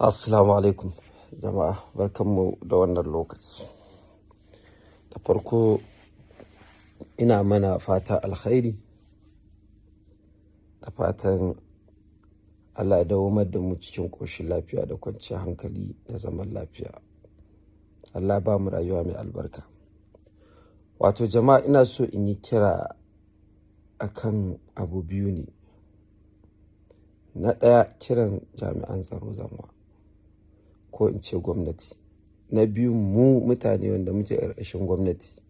Assalamu alaikum jama'a, barkanmu da wannan lokaci. Da farko ina mana fata alkhairi, da fatan Allah ya dawwamar da mu cikin ƙoshin lafiya da kwanciyar hankali da zaman lafiya. Allah ba mu rayuwa mai albarka. Wato jama'a, ina so in yi kira akan abu biyu ne. Na ɗaya, kiran jami'an tsaro zanwa, ko in ce gwamnati. Na biyu, mu mutane wanda muke ƙarƙashin gwamnati.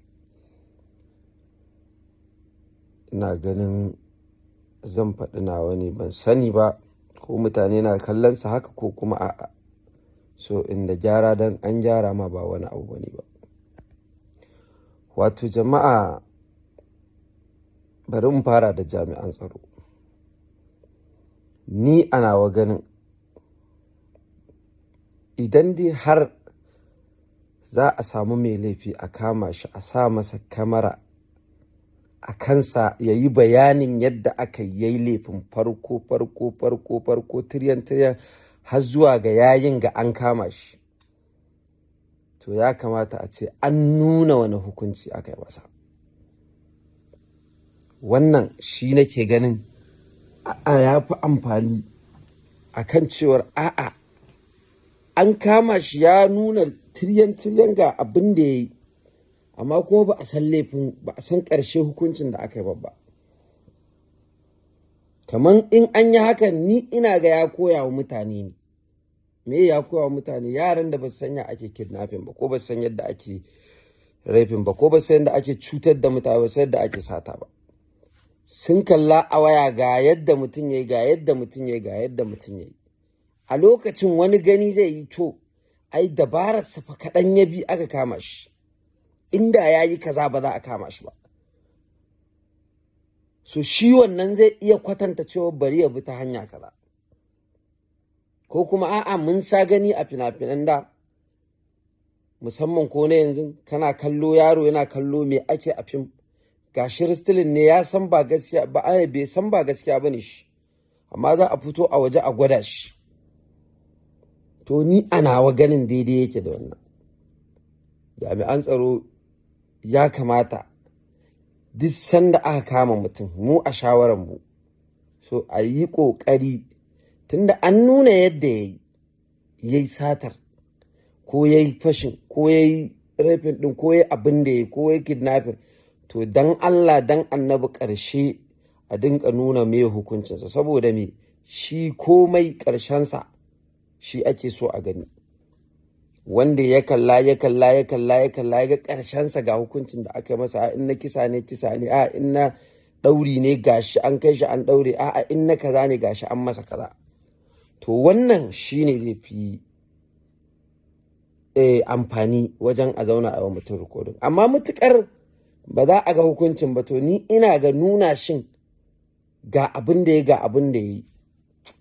Ina ganin zan faɗi nawa ne, ban sani ba ko mutane na kallon sa haka ko kuma a'a. So inda gyara dan an gyara ma ba wani abu bane ba. Wato jama'a, bari in fara da jami'an tsaro. Ni a nawa ganin, idan dai har za a samu mai laifi a kama shi, a sa masa kamara a kansa, ya yi bayanin yadda aka yi laifin farko farko farko farko, tiryan tiryan, har zuwa ga yayin ga an kama shi, to ya kamata a ce an nuna wani hukunci aka yi masa. Wannan shi nake ganin a'a ya fi amfani a kan cewar a'a an kama shi ya nuna tiryan tiryan ga abin da ya yi, amma kuma ba a san laifin ba, a san ƙarshe hukuncin da aka yi ba. Kaman in an yi hakan, ni ina ga ya koya wa mutane ne. Me ya koya wa mutane? Yaran da ba su san ya ake kidnapping ba, ko ba su san yadda ake raping ba, ko ba su san yadda ake cutar da mutane ba, san yadda ake sata ba. Sun kalla a waya ga yadda mutum ya yi, ga yadda mutum ya yi, ga yadda mutum ya yi. A lokacin wani gani zai yi, to ai dabararsa fa kaɗan ya bi aka kama shi, inda ya yi kaza ba za a kama shi ba. So shi wannan zai iya kwatanta cewa bari ya bi ta hanya kaza. Ko kuma a'a, mun sha gani a fina-finan da, musamman ko na yanzu, kana kallo yaro yana kallo me ake a fim, ga shi ristilin ne, ya san ba gaskiya ba, ai bai san ba gaskiya bane shi, amma za a fito a waje a gwada shi. To ni a nawa ganin daidai yake da wannan. Jami'an tsaro ya kamata duk sanda aka kama mutum, mu a shawaran mu, so a yi ƙoƙari, tunda an nuna yadda ya yi satar, ko ya yi fashin, ko ya yi raping ɗin, ko ya yi abin da ya yi, ko ya yi kidnapping, to dan Allah dan annabi ƙarshe a dinka nuna me hukuncinsa. Saboda me? Shi komai ƙarshensa shi ake so a gani. Wanda ya kalla ya kalla ya kalla ya kalla ya ga ƙarshensa, ga hukuncin da aka masa, a in na kisa ne, kisa ne, a in na ɗauri ne, gashi an kai shi an ɗaure, a in na kaza ne, gashi an masa kaza. To wannan shi ne zai fi amfani wajen a zauna a wa mutum rikodin. Amma mutukar ba za a ga hukuncin ba, to ni ina ga nuna shin ga abin da ya ga abin da ya yi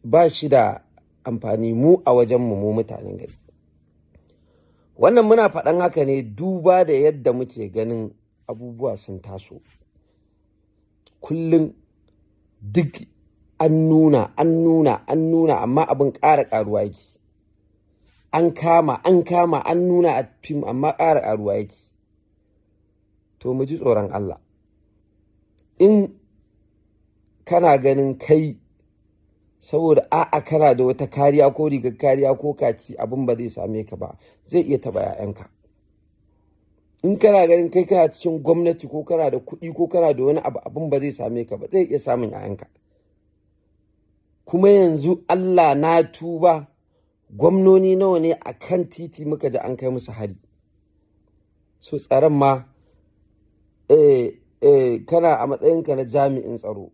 ba shi da amfani mu a wajenmu, mu mutanen gari. Wannan muna faɗan haka ne duba da yadda muke ganin abubuwa sun taso. Kullum duk an nuna, an nuna, an nuna, amma abin ƙara ƙaruwa yake. An kama, an kama, an nuna a fim, amma ƙara ƙaruwa yake. To mu ji tsoron Allah. In kana ganin kai saboda a'a kana da wata kariya ko rigar kariya ko kaki, abin ba zai same ka ba, zai iya taɓa 'ya'yanka. In kana ganin kai kana cikin gwamnati, ko kana da kuɗi, ko kana da wani abu, abin ba zai same ka ba, zai iya samun 'ya'yanka. Kuma yanzu Allah na tuba, gwamnoni nawa ne a kan titi muka ji an kai musu hari. So tsaron ma kana a matsayinka na jami'in tsaro,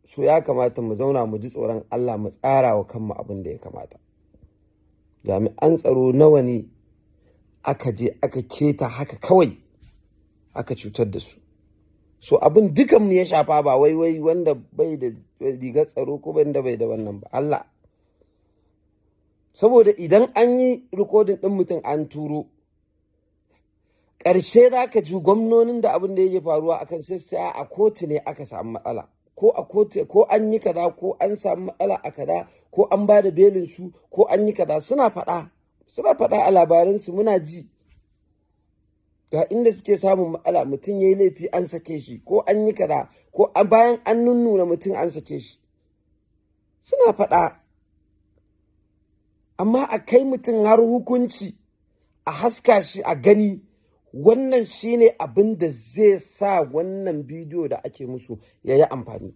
so ya kamata mu zauna mu ji tsoron Allah, mu tsara wa kanmu abin da ya kamata. Jami'an tsaro nawa ne aka je aka keta haka kawai aka cutar da su? So abin dukanmu ya shafa, ba wai wai wanda bai da rigar tsaro ko wanda bai da wannan ba. Allah, saboda idan an yi rikodin ɗin mutum an turo, ƙarshe za ka ji gwamnonin da abin da yake faruwa akan sai a kotu ne aka samu matsala. ko a kotu, ko an yi kaza, ko an samu matsala a kaza, ko an ba da belin su, ko an yi kaza. Suna faɗa, suna faɗa a labaransu, muna ji ga inda suke samun matsala. Mutum ya yi laifi an sake shi, ko an yi kaza, ko bayan an nunnuna mutum an sake shi, suna faɗa. Amma a kai mutum har hukunci, a haska shi a gani, wannan shine abin da zai sa wannan bidiyo da ake musu ya yi amfani.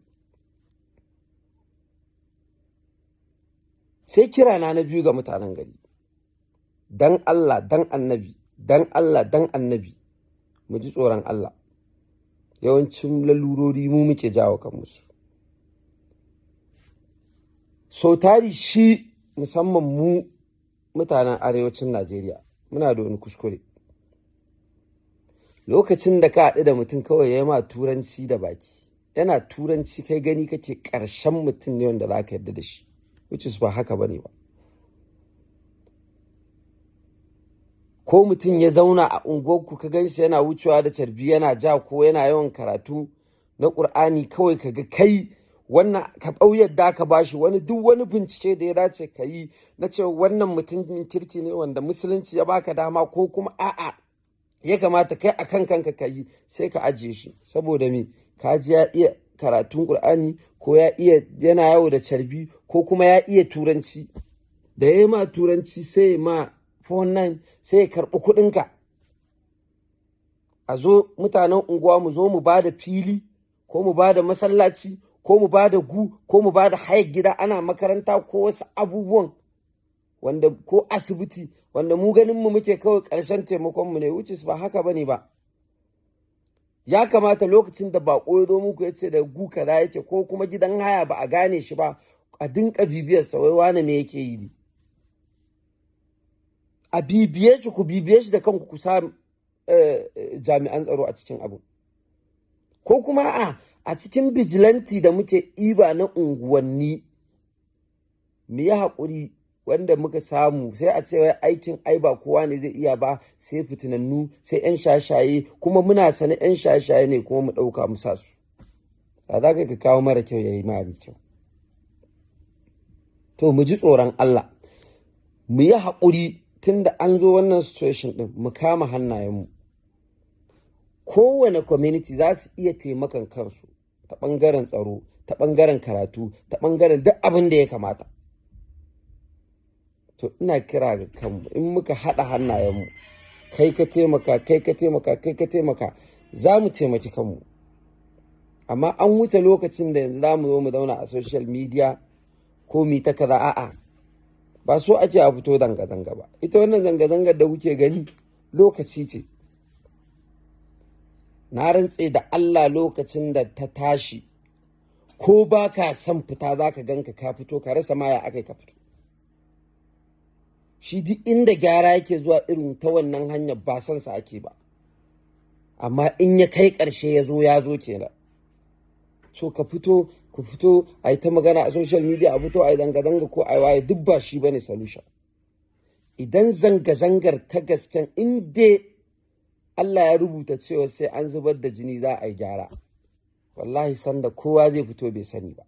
Sai kirana na biyu ga mutanen gari, dan Allah dan annabi, dan Allah dan annabi, mu ji tsoron Allah. Yawancin lalurori mu muke jawo kan musu. Sau tari shi musamman mu mutanen arewacin Najeriya muna da wani kuskure. Lokacin da ka haɗu da mutum kawai ya yi ma turanci da baki, yana turanci, kai gani kake ƙarshen mutum ne wanda za ka yarda da shi, which is ba haka bane ba. Ko mutum ya zauna a unguwarku ka gan shi yana wucewa da carbi yana ja, ko yana yawan karatu na Ƙur'ani, kawai ka ga kai wannan ka ɓauyar da ka bashi wani duk wani bincike da ya dace ka yi na cewa wannan mutumin kirki ne wanda musulunci ya baka dama, ko kuma a'a ya kamata kai a kan kanka ka yi, sai ka ajiye shi. Saboda me? Ka ji ya iya karatun Ƙur'ani, ko ya iya yana yawo da carbi, ko kuma ya iya turanci. Da ya ma turanci sai ma 419, sai ya karɓi kuɗinka. A zo mutanen unguwa mu zo mu ba da fili, ko mu ba da masallaci, ko mu ba da gu, ko mu ba da hayar gida ana makaranta, ko wasu abubuwan wanda ko asibiti, wanda mu ganin mu muke kawai ƙarshen taimakon mu ne, wuce ba haka bane ba. Ya kamata lokacin da bako ya zo muku ya ce da gu kaza yake, ko kuma gidan haya ba a gane shi ba, a dinka bibiyar sa, wai wane me yake yi ne? A bibiye shi, ku bibiye shi da kanku, ku sa jami'an tsaro a cikin abu, ko kuma a cikin bijilanti da muke iba na unguwanni, mu yi haƙuri. Wanda muka samu sai a ce wai aikin ai ba kowa ne zai iya ba, sai fitinannu, sai 'yan shashaye, kuma muna sane 'yan shashaye ne, kuma mu ɗauka mu sa su. A za ka kawo mara kyau ya yi ma mai kyau. To mu ji tsoron Allah, mu yi haƙuri tunda an zo wannan situation ɗin, mu kama hannayenmu. Kowane community za su iya taimakan kansu ta ɓangaren tsaro, ta ɓangaren karatu, ta ɓangaren duk abin da ya kamata. To ina kira ga kanmu, in muka haɗa hannayenmu, kai ka taimaka, kai ka taimaka, kai ka taimaka, za mu taimaki kanmu. Amma an wuce lokacin da yanzu za mu zo mu zauna a social media ko mu ta kaza. A'a, ba so ake a fito zanga-zanga ba. Ita wannan zanga-zangar da kuke gani lokaci ce. Na rantse da Allah, lokacin da ta tashi, ko ba ka son fita za ka ganka ka fito, ka rasa maya aka ka fito. Shi duk inda gyara yake zuwa irin ta wannan hanyar ba son sa ake ba, amma in ya kai ƙarshe ya zo, ya zo kenan. So ka fito, ku fito a yi ta magana a social media, a fito a yi zanga-zanga ko a yi waye, duk ba shi bane solution. Idan zanga-zangar ta gasken, in dai Allah ya rubuta cewa sai an zubar da jini za a yi gyara, wallahi sanda kowa zai fito bai sani ba.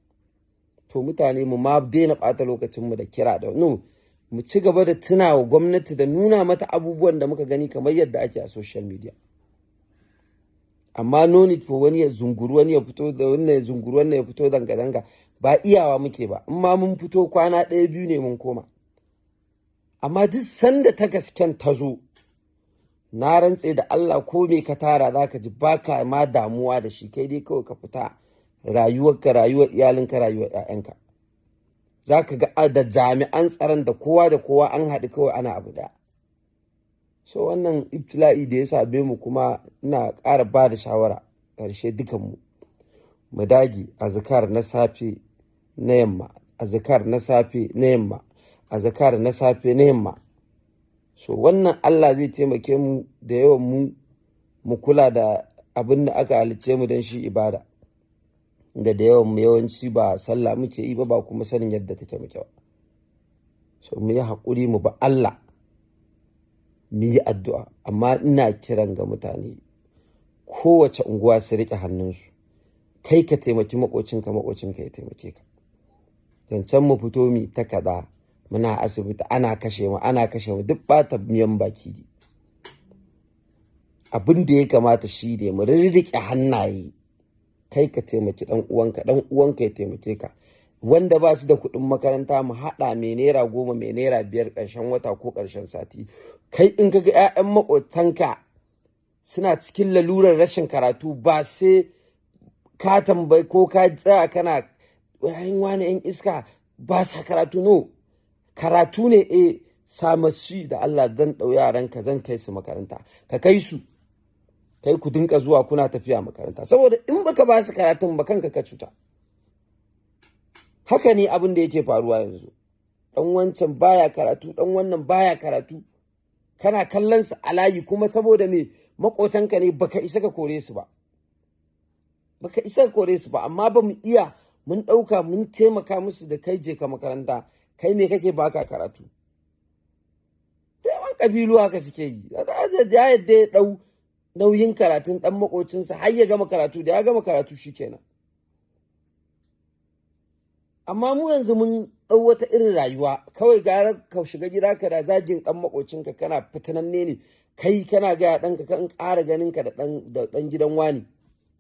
To mutane mu ma daina ɓata lokacinmu da kira da no, mu ci gaba da tunawa gwamnati da nuna mata abubuwan da muka gani kamar yadda ake a social media. Amma no need for wani ya zunguru wani ya fito da wannan, ya zunguru wannan ya fito zanga-zanga. Ba iyawa muke ba. In ma mun fito kwana ɗaya biyu ne mun koma. Amma duk sanda ta gasken ta zo, na rantse da Allah, ko me ka tara za ka ji baka ma damuwa da shi, kai dai kawai ka fita rayuwarka, rayuwar iyalinka, rayuwar 'ya'yanka. Za ka ga da jami'an tsaron da kowa da kowa an haɗu kawai ana abu ɗaya. So wannan ibtila'i da ya same mu, kuma ina ƙara ba da shawara ƙarshe, dukanmu mu dage azkar na safe na yamma, azkar na safe na yamma, azkar na safe na yamma. So wannan Allah zai taimake mu da yawan mu, mu kula da abin da aka halicce mu don shi, ibada. Da yawan mu yawanci ba sallah muke yi ba, ba kuma sanin yadda take muke ba. So mu yi haƙuri, mu ba Allah, mu yi addu'a. Amma ina kiran ga mutane kowace unguwa su riƙe hannunsu. Kai ka taimaki makocinka, makocinka ya taimake ka. Zancen mu fito mi ta kaza, muna asibiti ana kashe mu, ana kashe mu, duk bata miyan baki ne. Abin da ya kamata shi ne mu rirriƙe hannaye. Kai ka taimaki ɗan uwanka, ɗan uwanka ya taimake ka. Wanda ba su da kuɗin makaranta, mu haɗa mai ₦10, mai ₦5, ƙarshen wata ko ƙarshen sati. Kai in ka ga 'ya'yan maƙotanka suna cikin lalurar rashin karatu, ba sai ka tambayi ko ka tsaya kana yayin wani 'yan iska ba sa karatu. No, karatu ne. E samasu da Allah, zan ɗau yaranka zan kai su makaranta. Ka kai su, kai ku dinka zuwa kuna tafiya makaranta, saboda in baka ba su karatun ba, kanka ka cuta. Haka ne abin da yake faruwa yanzu. Dan wancan baya karatu, dan wannan baya karatu, kana kallon su a layi. Kuma saboda me? Makotanka ne, baka isa ka kore su ba, baka isa ka kore su ba. Amma ba mu iya mun ɗauka mun taimaka musu da kai je ka makaranta, kai me kake baka karatu. Yawan ƙabilu haka suke yi. Ya yadda ya ɗau nauyin karatun ɗan makocinsa har ya gama karatu, da ya gama karatu shikenan. Amma mu yanzu mun ɗau wata irin rayuwa, kawai gara ka shiga gida ka da zagin ɗan makocinka, kana fitinanne ne kai, kana gaya ɗanka kan ƙara ganin ka da ɗan gidan wani.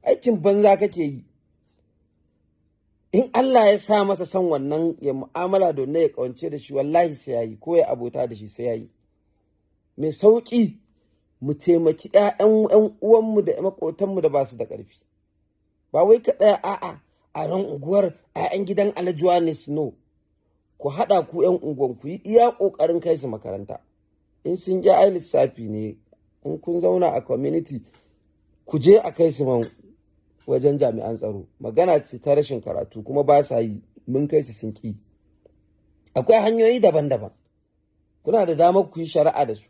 Aikin banza kake yi. In Allah ya sa masa son wannan, ya mu'amala da wannan, ya kawance da shi, wallahi sai yayi, ko ya abota da shi sai yayi. Mai sauƙi mu taimaki ƴaƴan ƴan uwanmu da maƙotanmu da ba su da ƙarfi. Ba wai ka tsaya, a'a, a ran unguwar ƴaƴan gidan alhaji ne. No, ku haɗa ku ƴan unguwan, ku yi iya ƙoƙarin kai su makaranta. In sun ƙi, ai lissafi ne. In kun zauna a community, ku je a kai su man wajen jami'an tsaro. Magana ce ta rashin karatu kuma ba sa yi, mun kai su sun ƙi. Akwai hanyoyi daban-daban, kuna da damar ku yi shari'a da su,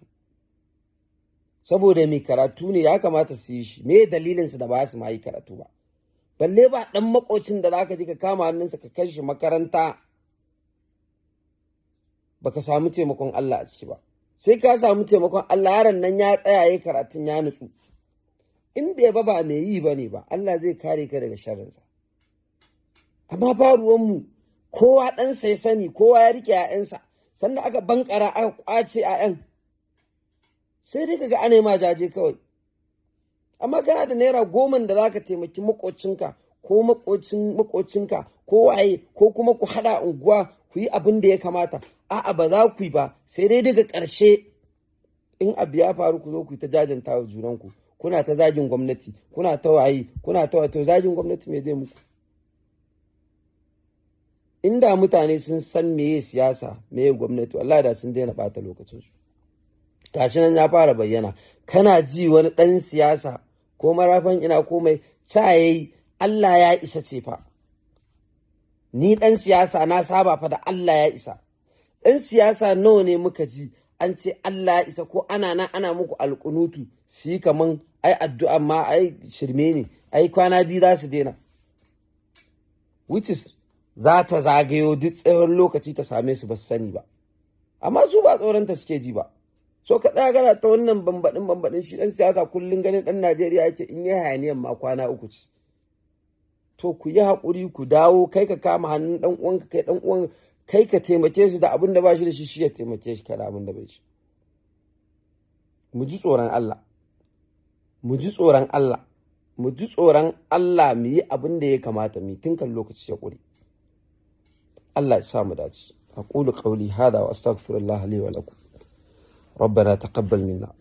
saboda mai karatu ne ya kamata su yi shi. Me dalilin su da ba su ma yi karatu ba? Balle ba dan makocin da zaka ji ka kama hannunsa ka kai shi makaranta, baka samu taimakon Allah a ciki ba. Sai ka samu taimakon Allah, yaron nan ya tsaya yayi karatun, ya nutsu. In bai ba, ba mai yi ba ne ba, Allah zai kare ka daga sharrinsa. Amma ba ruwanmu, kowa ɗansa ya sani, kowa ya rike 'ya'yansa. Sanda aka bankara aka kwace 'ya'yan, sai dai kaga ana ma jaje kawai. Amma kana da ₦10 da zaka taimaki makocinka ko makocin makocinka ko waye, ko kuma ku haɗa unguwa ku yi abin da ya kamata, a'a, ba za ku yi ba. Sai dai daga ƙarshe in abu ya faru, ku zo ku yi ta jajanta wa junanku, kuna ta zagin gwamnati, kuna ta waye, kuna ta wato zagin gwamnati. Me zai muku? Inda mutane sun san meye siyasa, meye gwamnati, wallahi da sun daina ɓata lokacinsu. Gashi nan ya fara bayyana. Kana ji wani ɗan siyasa ko marafan ina komai ca yayi Allah ya isa ce fa. Ni ɗan siyasa na saba fa da Allah ya isa. Ɗan siyasa nawa ne muka ji an ce Allah ya isa, ko ana nan ana muku alƙunutu, su yi kaman ai addu'a ma ai shirme ne, ai kwana 2 za su daina, which is za ta zagayo duk tsawon lokaci ta same su, ba su sani ba. Amma su ba tsoronta suke ji ba. So ka tsaya kana ta wannan bambaɗin bambaɗin. Shi ɗan siyasa kullum ganin ɗan Najeriya yake in yi hayaniyan ma kwana 3 ce. To ku yi haƙuri, ku dawo, kai ka kama hannun ɗan uwanka, kai ɗan uwan kai ka taimake shi da abin da ba shi da shi, shi ya taimake shi kada abin da bai shi. Mu ji tsoron Allah, mu ji tsoron Allah, mu ji tsoron Allah, mu yi abin da ya kamata mu tun kan lokaci ya ƙure. Allah ya sa mu dace. أقول قولي هذا وأستغفر الله لي ولكم. ربنا تقبل منا.